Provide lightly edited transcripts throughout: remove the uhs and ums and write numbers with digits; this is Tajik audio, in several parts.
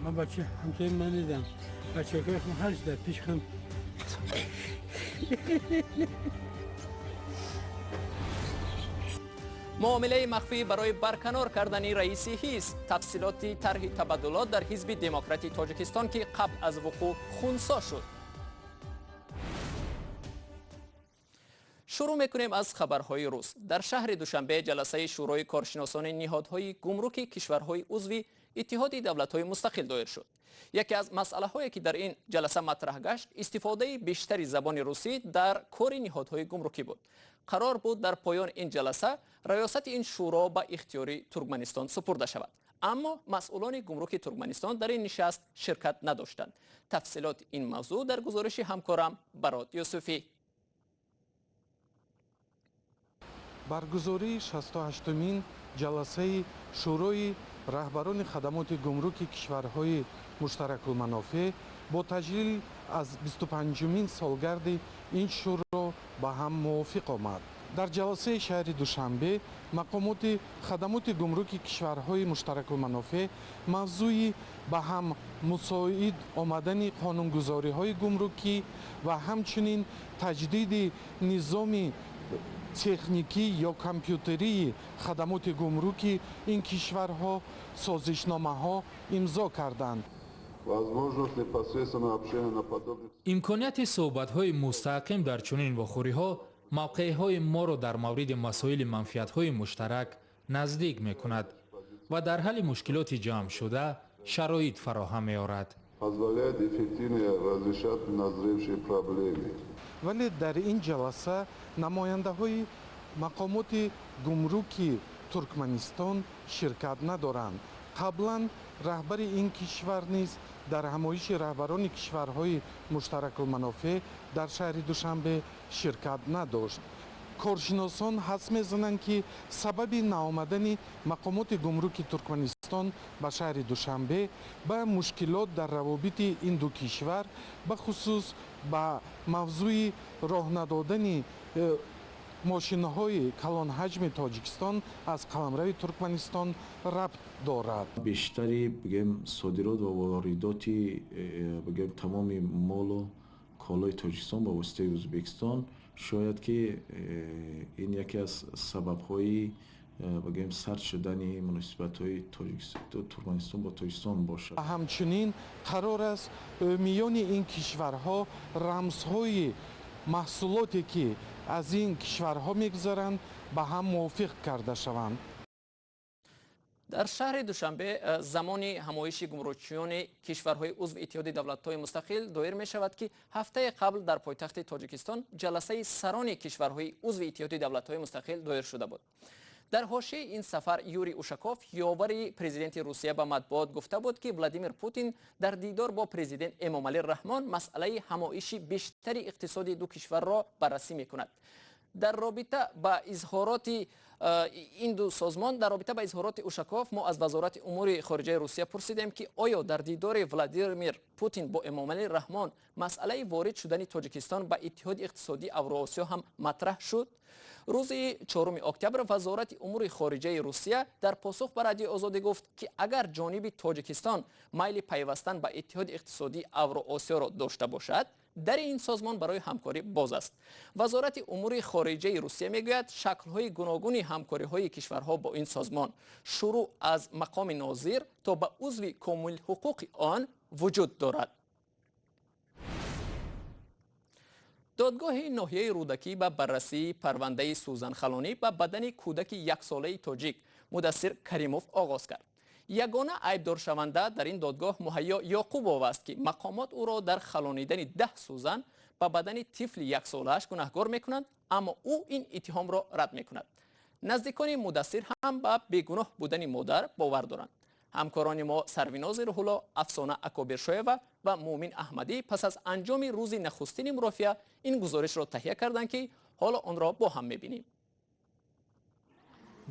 Ман бача ҳамсояи ман дидам. Бачаҳои худам ҳар дар пеш худам. Муомилаи махфӣ барои барканор кардани раиси ҳизб. Тафсилоти тарҳи табаддулот дар Ҳизби Демократи Тоҷикистон, ки қабл аз вуқӯъ хунсо шуд. Шурӯъ мекунем аз хабарҳои рӯз. Дар шаҳри Душанбе ҷаласаи Шӯрои коршиносони ниҳодҳои гумруки кишварҳои узви Иттиҳоди давлатҳои мустақил доир шуд. Яке аз масъалаҳое ки дар ин ҷаласа матраҳ гашт, истифодаи бештари забони русӣ дар кори ниҳодҳои гумрукӣ буд. Қарор буд дар поёни ин ҷаласа раёсати ин шӯро ба ихтиёри Туркманистон супурда шавад. Аммо масъулони гумруки Туркманистон дар ин нишаст ширкат надоштанд. Тафсилоти ин мавзӯъ дар гузориши ҳамкорам Барот Юсуфӣ. Баргузории 68-умин ҷаласаи Шӯрои раҳбарони хадамоти гумруки кишварҳои муштаракулманофеъ бо таҷлил аз 25-умин солгарди ин шӯро ба ҳам мувофиқ омад. Дар ҷаласаи шаҳри Душанбе мақомоти хадамоти гумруки кишварҳои муштаракулманофеъ мавзӯи ба ҳам мусоид омадани қонунгузориҳои гумрукӣ ва ҳамчунин таҷдиди низоми техникӣ ё компютерии хадамоти гумруки ин кишварҳо созишномаҳо имзо карданд. Имконияти суҳбатҳои мустаҳкам дар чунин вохӯриҳо мавқеъҳои моро дар мавриди масоили манфиатҳои муштарак наздик мекунад ва дар ҳалли мушкилоти ҷамъшуда шароит фароҳам меорад. Вале дар ин ҷаласа намояндаҳои мақомоти гумруки Туркманистон ширкат надоранд. Қаблан раҳбари ин кишвар низ дар ҳамоиши раҳбарони кишварҳои муштаракулманофеъ дар шаҳри Душанбе ширкат надошт. Коршиносон ҳадс мезананд, ки сабаби наомадани мақомоти гумруки Туркманистон ба шаҳри Душанбе ба мушкилот дар равобити ин ду кишвар, бахусус ба мавзӯи роҳ надодани мошинҳои калонҳаҷми Тоҷикистон аз қаламрави Туркманистон рабт дорад. Бештари бигем содирот ва воридоти бигем тамоми молу колои Тоҷикистон ба воситаи Ӯзбекистон шояд ки ин яке аз сабабҳои бигем сард шудани муносибатҳои Туркманистон бо Тоҷикистон бошад. Ҳамчунин қарор аст миёни ин кишварҳо рамзҳои маҳсулоте ки аз ин кишварҳо мегузаранд ба ҳам мувофиқ карда шаванд. Дар шаҳри Душанбе замони ҳамоиши гумрукчиёни кишварҳои узви Иттиҳоди давлатҳои мустақил доир мешавад, ки ҳафтаи қабл дар пойтахти Тоҷикистон ҷаласаи сарони кишварҳои узви Иттиҳоди давлатҳои мустақил доир шуда буд. Дар ҳошияи ин сафар Юрий Ушаков, ёвари президенти Русия, ба матбуот гуфта буд, ки Владимир Путин дар дидор бо президент Эмомалӣ Раҳмон масъалаи ҳамоиши бештари иқтисоди ду кишварро баррасӣ мекунад. Дар робита ба изҳороти ин ду созмон, дар робита ба изҳороти Ушаков мо аз Вазорати умури хориҷаи Русия пурсидем, ки оё дар дидори Владимир Путин бо Эмомалӣ Раҳмон масъалаи ворид шудани Тоҷикистон ба Иттиҳоди иқтисодии Авроосиё ҳам матраҳ шуд? Рӯзи 4 октябр Вазорати умури хориҷаи Русия дар посух ба Радиои Озодӣ гуфт, ки агар ҷониби Тоҷикистон майли пайвастан ба Иттиҳоди иқтисодии Авроосиёро дошта бошад, дари ин созмон барои ҳамкорӣ боз аст. Вазорати умури хориҷаи Русия мегӯяд, шаклҳои гуногуни ҳамкориҳои кишварҳо бо ин созмон шурӯъ аз мақоми нозир то ба узви комилҳуқуқи он вуҷуд дорад. Додгоҳи ноҳияи Рӯдакӣ ба баррасии парвандаи сӯзанхалонӣ ба бадани кӯдаки яксолаи тоҷик Мудассир Каримов оғоз кард. Ягона айбдоршаванда дар ин додгоҳ Муҳайё Ёқубов аст, ки мақомот ӯро дар халонидани 10 сӯзан ба бадани тифли яксолааш гунаҳгор мекунанд, аммо ӯ ин иттиҳомро рад мекунад. Наздикони Мудассир ҳам ба бегуноҳ будани модар бовар доранд. Ҳамкорони мо Сарвинози Рӯҳулло, Афсона Акобиршоева ва Муъмин Аҳмадӣ пас аз анҷоми рӯзи нахустини мурофиа ин гузоришро таҳия карданд, ки ҳоло онро бо ҳам мебинем.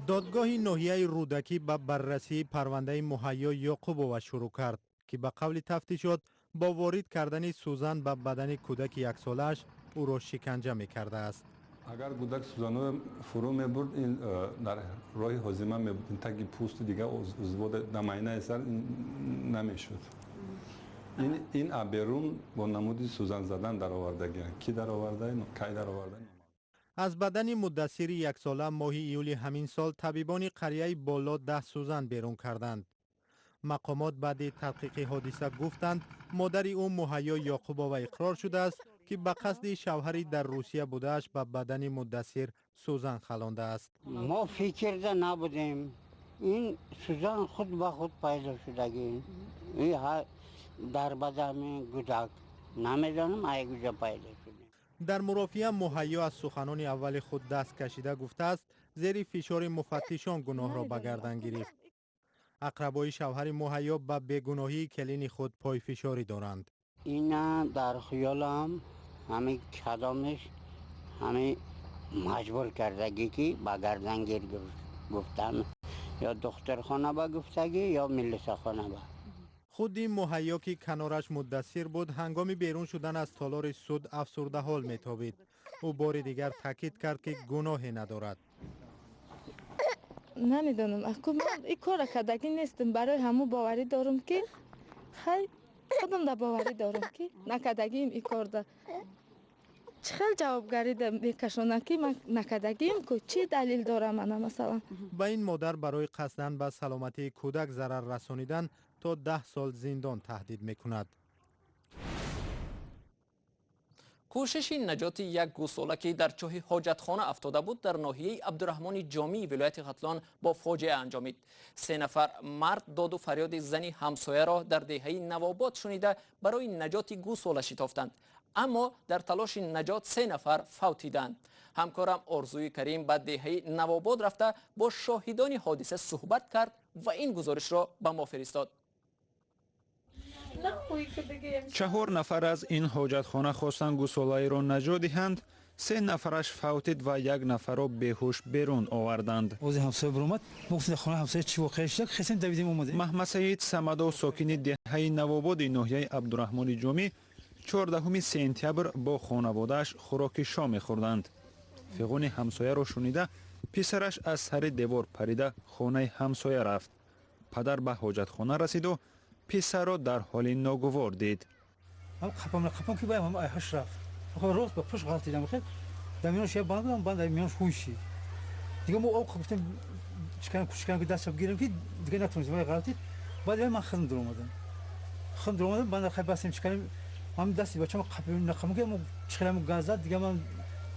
Додгоҳи ноҳияи Рӯдакӣ ба баррасии парвандаи Муҳайё Ёқубова шурӯъ кард, ки ба қавли тафтишот бо ворид кардани сӯзан ба бадани кӯдаки яксолааш ӯро шиканҷа мекардааст. Агар гудак сӯзанҳоро фурӯ мебурд, ин дар роҳи ҳозима мебуд, ин таги пӯсту дигар узвҳо дар майнаи сар намешуд. Ин аберун бо намуди сӯзан задан даровардагианд. Кӣ дароварда, кай дароварда? Аз бадани Муддассири яксола моҳи июли ҳамин сол табибони қарияи Боло 10 сӯзан берун карданд. Мақомот баъди тадқиқи ҳодиса гуфтанд, модари ӯ Муҳайё Ёқубова иқрор шудааст, ки ба қасди шавҳари дар Русия будааш ба бадани Муддассир сӯзан халондааст. Мо фикрда набудем, ин сӯзан худ ба худ пайдо шудагӣ дар бадани гудак, намедонам ай куҷо пайдо шуда. Дар мурофиа Муҳайё аз суханони аввали худ даст кашида гуфтааст, зери фишори муфаттишон гуноҳро ба гардан гирифт. Ақрабои шавҳари Муҳайё ба бегуноҳии келини худ пойфишорӣ доранд. Ина дар хиёлам ҳами кадомеш ҳами маҷбур кардагӣ, ки ба гардангир гуфтам, ё духтархона ба гуфтагӣ, ё милисахона ба. Худи Муҳайё, ки канораш Муддассир буд, ҳангоми берун шудан аз толори суд афсурдаҳол метобид. Ӯ бори дигар таъкид кард, ки гуноҳе надорад. Намедонам, аку ман ин корро кардагӣ нестам, барои ҳамун боварӣ дорам, ки хай худам да боварӣ дорам, ки накардагиим ин корда. Чӣ хел ҷавобгарӣ мекашонам, ки ман накардагиим ку, чӣ далел дорам ана масалан? Ба ин модар барои қасдан ба саломатии кӯдак зарар расонидан то 10 сол зиндон таҳдид мекунад. Кӯшиши наҷоти як гӯсола, ки дар чоҳи ҳоҷатхона афтода буд, дар ноҳияи Абдураҳмони Ҷомии вилояти Хатлон бо фоҷиа анҷомид. 3 нафар мард доду фарёди зани ҳамсояро дар деҳаи Навобод шунида барои наҷоти гӯсола шитофтанд. Аммо дар талоши наҷот 3 нафар фавтиданд. Ҳамкорам Орзуи Карим ба деҳаи Навобод рафта бо шоҳидони ҳодиса суҳбат кард ва ин гузоришро ба мо фиристод. 4 нафар аз ин ҳоҷатхона хостанд гӯсолаеро наҷот диҳанд, 3 нафараш фавтид ва 1 нафарро беҳуш берун оварданд. Маҳмадсаид Самадов, сокини деҳаи Навободи ноҳияи Абдураҳмони Ҷомӣ, 14 сентябр бо хонаводааш хӯроки шом мехӯрданд. Фиғони ҳамсояро шунида писараш аз сари девор парида хонаи ҳамсоя рафт. Падар ба ҳоҷатхона расиду писарро дар ҳоли ногувор дид. Қапам ки баям ҳаш рафт. Рост ба пушт ғалтидам. Дар миёнаш як банд будам, банд дар миёнаш хун шид. Дига мо об гуфтем чикан кушкан ки дастша бигирем, ки дига натонистем, вай ғалтид. Баъд ман худам дуромадам. Худам дуромадам, банд хай бастем чиканем. Ман дасти бачам қапим нақам ки мо чиканам газ зад, дига ман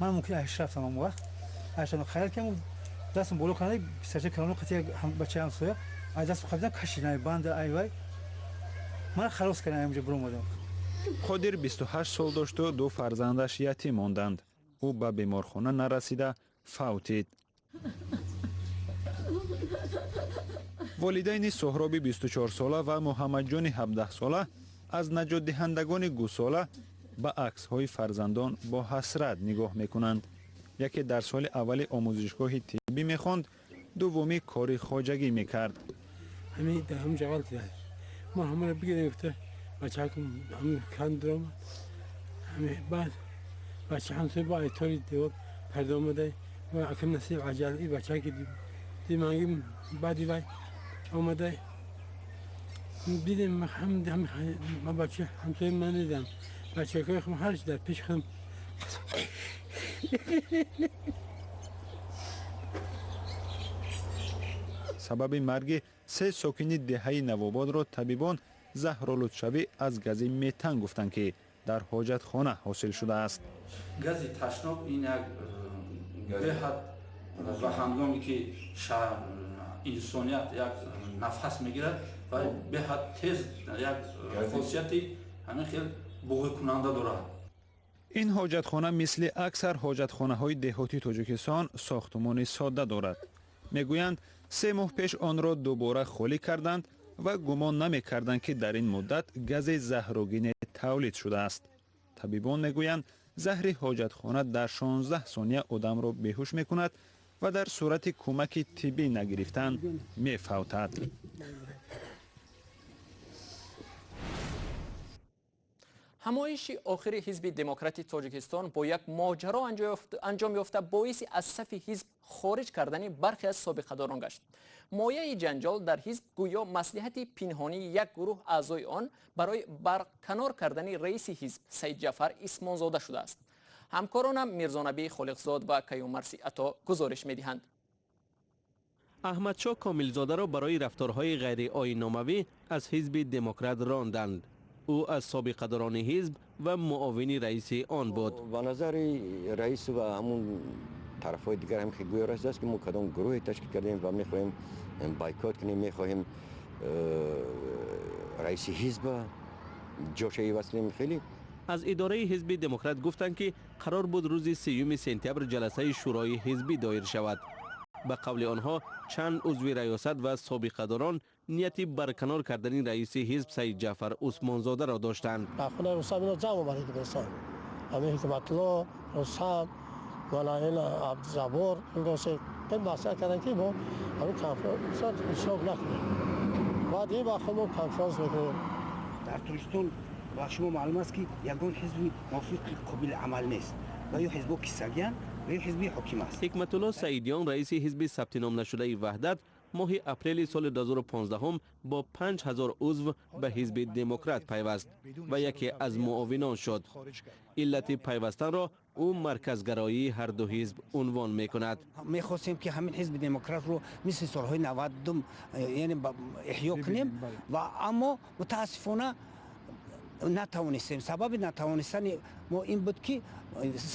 мумкин ҳаш рафтам он вақт. Ҳаш рафтам, хаёл кардам дастам боло кардам, писарча калону қати бачаи ҳамсоя, аз дастам қапидам, кашидам банд ай вай. Ман халос кардам, инҷо баромадам. Қодир 28 сол дошту 2 фарзандаш ятим монданд. Ӯ ба беморхона нарасида фавтид. Волидайни Соҳроби 24сола ва Муҳаммадҷони 17сола аз наҷотдиҳандагони гӯсола ба аксҳои фарзандон бо ҳасрат нигоҳ мекунанд. Яке дар соли аввали омӯзишгоҳи тиббӣ мехонд, дуввумӣ кори хоҷагӣ мекард. Мо ҳамаро бигирем, гуфта бачаакам ҳамин кан дуромад. Ҳамин баъд бача ҳамсоя бо айтори девор парда омада, ва акам насиб аҷал и бача ки диманги баъди вай омада дидем, ҳам бача ҳамсоя ман дидам, бачакҳои худам ҳарчи дар пеши худам. Сабаби марги 3 сокини деҳаи Навободро табибон заҳролудшавӣ аз гази метан гуфтанд, ки дар ҳоҷатхона ҳосил шудааст. Гази ташноб ин як беҳад ва ҳангоме ки инсоният як нафас мегирад ва беҳад тез як хосияти ҳамин хел буғикунанда дорад. Ин ҳоҷатхона мисли аксар ҳоҷатхонаҳои деҳоти Тоҷикистон сохтумони содда дорад. Мегӯянд 3 моҳ пеш онро дубора холӣ карданд ва гумон намекарданд, ки дар ин муддат гази заҳрогине тавлид шудааст. Табибон мегӯянд заҳри ҳоҷатхона дар 16 сония одамро беҳуш мекунад ва дар сурати кӯмаки тиббӣ нагирифтан мефавтад. Ҳамоиши охири Ҳизби Демократи Тоҷикистон бо як моҷаро анҷом ёфта, боиси аз сафи ҳизб хориҷ кардани бархе аз собиқадорон гашт. Мояи ҷанҷол дар ҳизб гӯё маслиҳати пинҳонии як гурӯҳ аъзои он барои барканор кардани раиси ҳизб Саидҷафар Исмонзода шудааст. Ҳамкоронам Мирзонабӣ Холиқзод ва Каюмарси Ато гузориш медиҳанд. Аҳмадшоҳ Комилзодаро барои рафторҳои ғайриоинномавӣ аз Ҳизби Демократ ронданд. Ӯ аз собиқадорони ҳизб ва муовини раиси он буд. Ба назари раис ва ҳамун тарафҳои дигар ҳам гӯё раст аст, ки мо кадом гурӯҳе ташкил кардем ва мехоҳем бойкот кунем, мехоҳем раиси ҳизба ҷоша иваз кунем. Хеле аз идораи Ҳизби Демократ гуфтанд, ки қарор буд рӯзи 3 сентябр ҷаласаи шӯрои ҳизбӣ доир шавад. Ба қавли онҳо, чанд узви раёсат ва собиқадорон нияти барканор кардани раиси ҳизб Саидҷафар Усмонзодаро доштанд. Дар хонаи Рустам ино ҷамъ омада буданд. Ҳамин Ҳикматулло, Рустам, Малаин, Абдуҷаббор ин маслиҳат карданд, ки мо ҳамин конфронс иштирок накунем. Баъд ин вақт мо конфронс мекунем. Дар Тоҷикистон ба шумо маълум аст, ки ягон ҳизби мувофиқи қобили амал нест ва ё ҳизбо кисагиянд ва ё ҳизби ҳоким аст. Ҳикматулло Саидиён, раиси ҳизби сабтиномнашудаи Ваҳдат, моҳи апрели соли 2015 бо 5000 узв ба Ҳизби Демократ пайваст ва яке аз муовинон шуд. Иллати пайвастанро ӯ марказгароии ҳарду ҳизб унвон мекунад. Мехостем, ки ҳамин Ҳизби Демократро мисли солҳои 90 яъне эҳё кунем, ва аммо мутаассифона натавонистем. Сабаби натавонистани мо ин буд, ки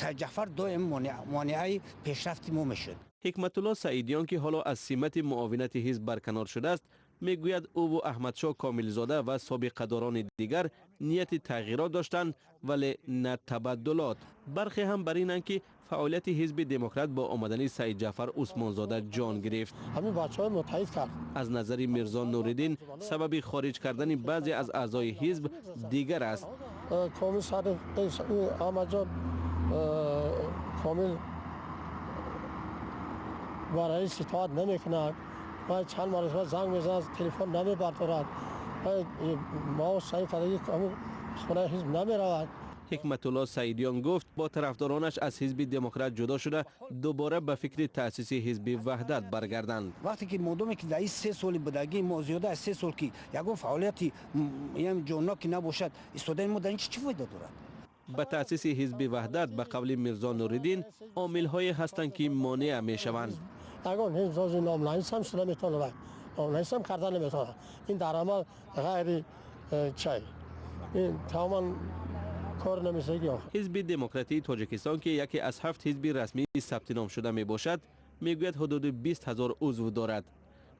Саидҷафар доим монеаи пешрафти мо мешуд. Ҳикматулло Саидиён, ки ҳоло аз симати муовинати ҳизб барканор шудааст, мегӯяд ӯву Аҳмадшоҳ Комилзода ва собиқадорони дигар нияти тағйирот доштанд, вале на табаддулот. Бархе ҳам бар инанд, ки фаъолияти Ҳизби Демократ бо омадани Саидҷафар Усмонзода ҷон гирифт. Ҳамин бачаҳои муттаҳид кард. Аз назари Мирзо Нуриддин, сабаби хориҷ кардани баъзе аз аъзои ҳизб дигар аст. Комил сари Аҳмадҷон Комил ба раис итоат намекунад ва чанд маротиба занг мезанад, телефон намебардорад, маош таъин кардаги хонаи ҳизб намеравад. Ҳикматулло Саидиён гуфт, бо тарафдоронаш аз Ҳизби Демократ ҷудо шуда, дубора ба фикри таъсиси Ҳизби Ваҳдат баргарданд. Вақте ки модоме ки дар ин 3 соли будагӣ мо, зиёда аз 3 сол, ки ягон фаъолияти ҷонноки набошад, истодани мо дар ин чӣ фоида дорад? Ба таъсиси Ҳизби Ваҳдат, ба қавли Мирзо Нуриддин, омилҳое ҳастанд, ки монеа мешаванд. Ягон ҳизб номнависам шуда метавонад, номнависам карда наметавонад. Ин дар амал ғайри чай, ин тамоман кор намешавад. Ҳизби Демократии Тоҷикистон, ки яке аз 7 ҳизби расмии сабтином шуда мебошад, мегӯяд ҳудуди 20 ҳазор узв дорад.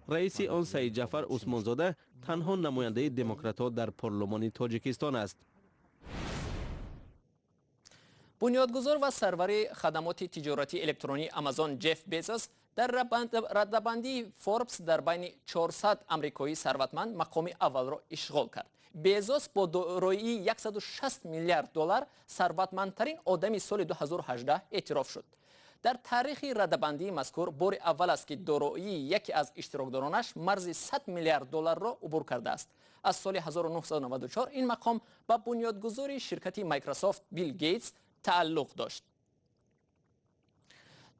Раиси он Саидҷафар Усмонзода танҳо намояндаи демократҳо дар парлумони Тоҷикистон аст. Бунёдгузор ва сарвари хадамоти тиҷоратии электронии Амазон Ҷеф Безос дар радабандии Форбс дар байни 400 амрикоии сарватманд мақоми аввалро ишғол кард. Безос бо дороии 160 миллиард доллар сарватмандтарин одами соли 2018 эътироф шуд. Дар таърихи радабандии мазкур бори аввал аст, ки дороии яке аз иштирокдоронаш марзи 100 миллиард долларро убур кардааст. Аз соли 1994 ин мақом ба бунёдгузори ширкати Майкрософт Билл Гейтс тааллуқ дошт.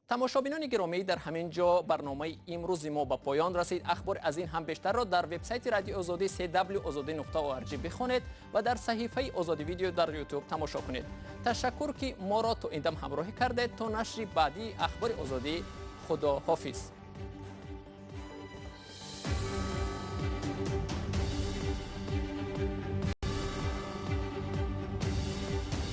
Тамошобинони гиромӣ, дар ҳамин ҷо барномаи имрӯзи мо ба поён расид. Ахбори аз ин ҳам бештарро дар вебсайти Радиои Озодӣ cw.ozodi.org бихонед ва дар саҳифаи Озодӣ видео дар Ютуб тамошо кунед. Ташаккур, ки моро то ин дам ҳамроҳӣ кардед. То нашри баъдии Ахбори Озодӣ, худо ҳофиз.